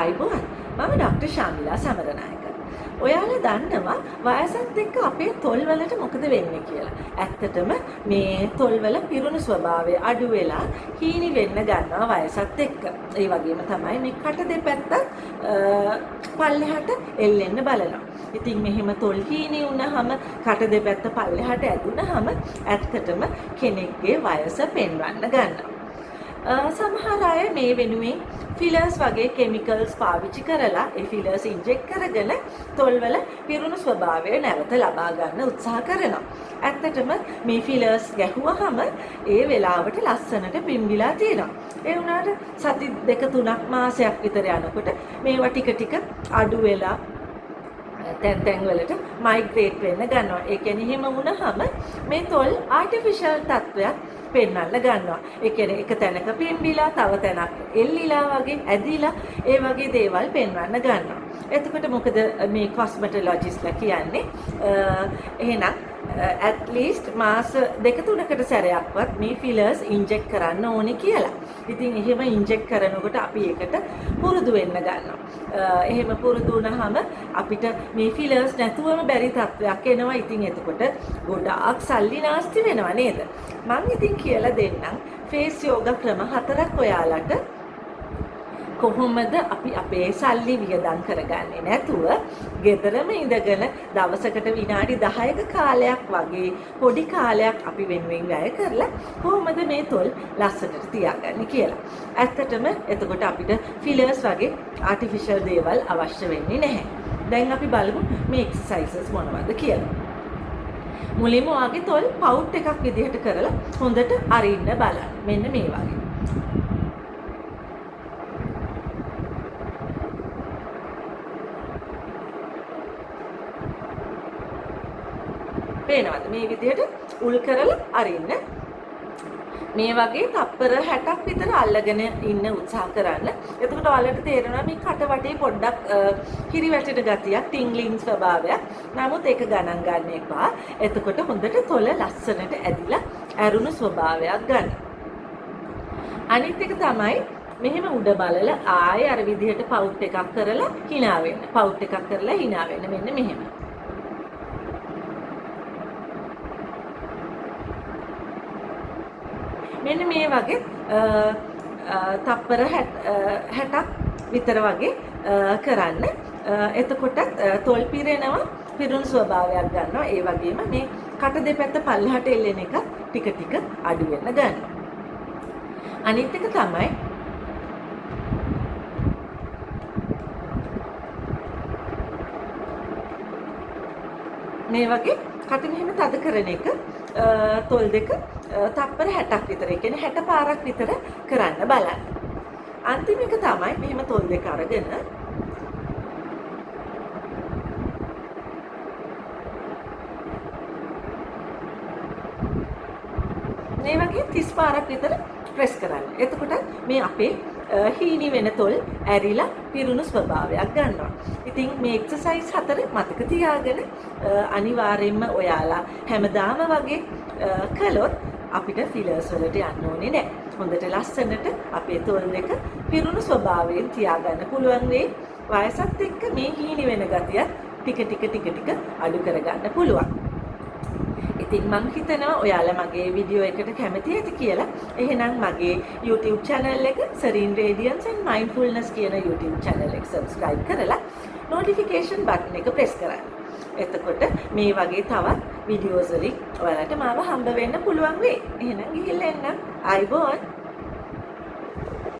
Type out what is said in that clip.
ආයුබෝවන්. මම ඩොක්ටර් ශාමිලා සමරනායක. ඔයාලා දන්නවා වයසත් එක්ක අපේ තොල් වලට මොකද වෙන්නේ කියලා. ඇත්තටම මේ තොල් වල පිරුණු ස්වභාවය අඩු වෙලා හීනි වෙන්න ගන්නවා වයසත් එක්ක. ඒ වගේම තමයි මේ කට දෙපැත්තත් පල්ලෙහාට එල්ලෙන්න බලනවා. ඉතින් මෙහෙම තොල් හීනි වුණාම කට දෙපැත්ත පල්ලෙහාට ඇදුනහම ඇත්තටම කෙනෙක්ගේ වයස පෙන්වන්න ගන්නවා. සමහර අය මේ වෙනුවෙන් ෆිලර්ස් වගේ කෙමිකල්ස් පාවිච්චි කරලා ඒ ෆිලර්ස් ඉන්ජෙක්ට් කරගෙන තොල්වල පිරුණු ස්වභාවය නැවත ලබා ගන්න උත්සාහ කරනවා. ඇත්තටම මේ ෆිලර්ස් ගැහුවහම ඒ වෙලාවට ලස්සනට පිම්බිලා තියෙනවා. ඒ වුණාට සති දෙක තුනක් මාසයක් විතර යනකොට මේවා ටික ටික අඩු වෙලා තැන් තැන් වලට මයිග්‍රේට් වෙන්න ගන්නවා. ඒ කියන්නේ එහෙම වුණාම මේ තොල් ආටිෆිෂල් තත්ත්වයක් පෙන්වන්න ගන්නවා. ඒ කියන්නේ එක තැනක පිම්බිලා තව තැනක් එල්ලිලා වගේ ඇදිලා ඒ වගේ දේවල් පෙන්වන්න ගන්නවා. එතකොට මොකද මේ කොස්මෙටොලොජිස්ට්ලා කියන්නේ? එහෙනම් ඇට් ලීස්ට් මාස දෙක තුනකට සැරයක්වත් මේ ෆිලර්ස් ඉන්ජෙක්ට් කරන්න ඕනේ කියලා. ඉතින් එහෙම ඉන්ජෙක්ට් කරනකොට අපි ඒකට පුරුදු වෙන්න ගන්නවා. එහෙම පුරුදු වුණාම අපිට මේ ෆිලර්ස් නැතුවම බැරි තත්ත්වයක් එනවා. ඉතින් එතකොට ගොඩාක් සල්ලි නාස්ති වෙනවා නේද? මං ඉතින් කියලා දෙන්නම් ෆේස් යෝගා ක්‍රම හතරක් ඔයාලට කොහොමද අපි අපේ සල්ලි වියදම් කරගන්නේ නැතුව ගෙදරම ඉඳගෙන දවසකට විනාඩි 10ක කාලයක් වගේ පොඩි කාලයක් අපි වෙනුවෙන් වැය කරලා කොහොමද මේ තොල් ලස්සනට තියාගන්නේ කියලා. ඇත්තටම එතකොට අපිට ෆිලර්ස් වගේ ආටිෆිෂල් දේවල් අවශ්‍ය වෙන්නේ නැහැ. දැන් අපි බලමු මේ එක්සර්සයිසස් මොනවද කියලා. මුලින්ම ඔයාගේ තොල් පවුට් එකක් විදිහට කරලා හොඳට අරින්න බලන්න. මෙන්න මේ වගේ. පේනවද? මේ විදිහට උල් කරලා අරින්න. මේ වගේ තප්පර 60ක් විතර අල්ලගෙන ඉන්න උත්සාහ කරන්න. එතකොට ඔයාලට තේරෙනවා මේ කට වටේ පොඩ්ඩක් හිරි වැටෙන ගතියක්, ටින්ග්ලින් ස්වභාවයක්. නමුත් ඒක ගණන් ගන්න එපා. එතකොට හොඳට තොල ලස්සනට ඇදිලා ඇරුණු ස්වභාවයක් ගන්න. අනිත් එක තමයි මෙහෙම උඩ බලලා ආයෙ අර විදිහට පවුට් එකක් කරලා hina වෙන්න. පවුට් එකක් කරලා hina වෙන්න මෙන්න මෙහෙම. මෙන්න මේ වගේ තප්පර 60ක් විතර වගේ කරන්න. එතකොටත් තොල් පිරෙනවා, පිරුණු ස්වභාවයක් ගන්නවා. ඒ වගේම මේ කට දෙපැත්ත පල්ලෙහාට එල්ලෙන එක ටික ටික අඩු වෙන්න ගන්නවා. අනිත් එක තමයි මේ වගේ කට මෙහෙම තද කරන එක තොල් දෙක තප්පර 60ක් විතර, ඒ කියන්නේ 60 පාරක් විතර කරන්න බලන්න. අන්තිම එක තමයි මෙහෙම තොල් දෙක අරගෙන මේ වගේ 30 පාරක් විතර ප්‍රෙස් කරන්න. එතකොට මේ අපේ හීනි වෙන තොල් ඇරිලා පිරුණු ස්වභාවයක් ගන්නවා. ඉතින් මේ එක්සර්සයිස් හතර මතක තියාගෙන අනිවාර්යයෙන්ම ඔයාලා හැමදාම වගේ කළොත් අපිට ෆිලර්ස් වලට යන්න ඕනේ නෑ. හොඳට ලස්සනට අපේ තොල් දෙක පිරුණු ස්වභාවයෙන් තියාගන්න පුළුවන් වෙයි. වයසත් එක්ක මේ හීනි වෙන ගතියත් ටික ටික ටික ටික අඩු කරගන්න පුළුවන්. ඉතින් මං හිතනවා ඔයාලා මගේ වීඩියෝ එකට කැමති ඇති කියලා. එහෙනම් මගේ YouTube channel එක Serene Radiance and Mindfulness කියන YouTube channel එක subscribe කරලා notification button එක press කරන්න. එතකොට මේ වගේ තවත් වීඩියෝස් වලින් ඔයාලට මාව හම්බ වෙන්න පුළුවන් වෙයි. එහෙනම් ගිහිල්ලා එන්න. ආයිබෝන්.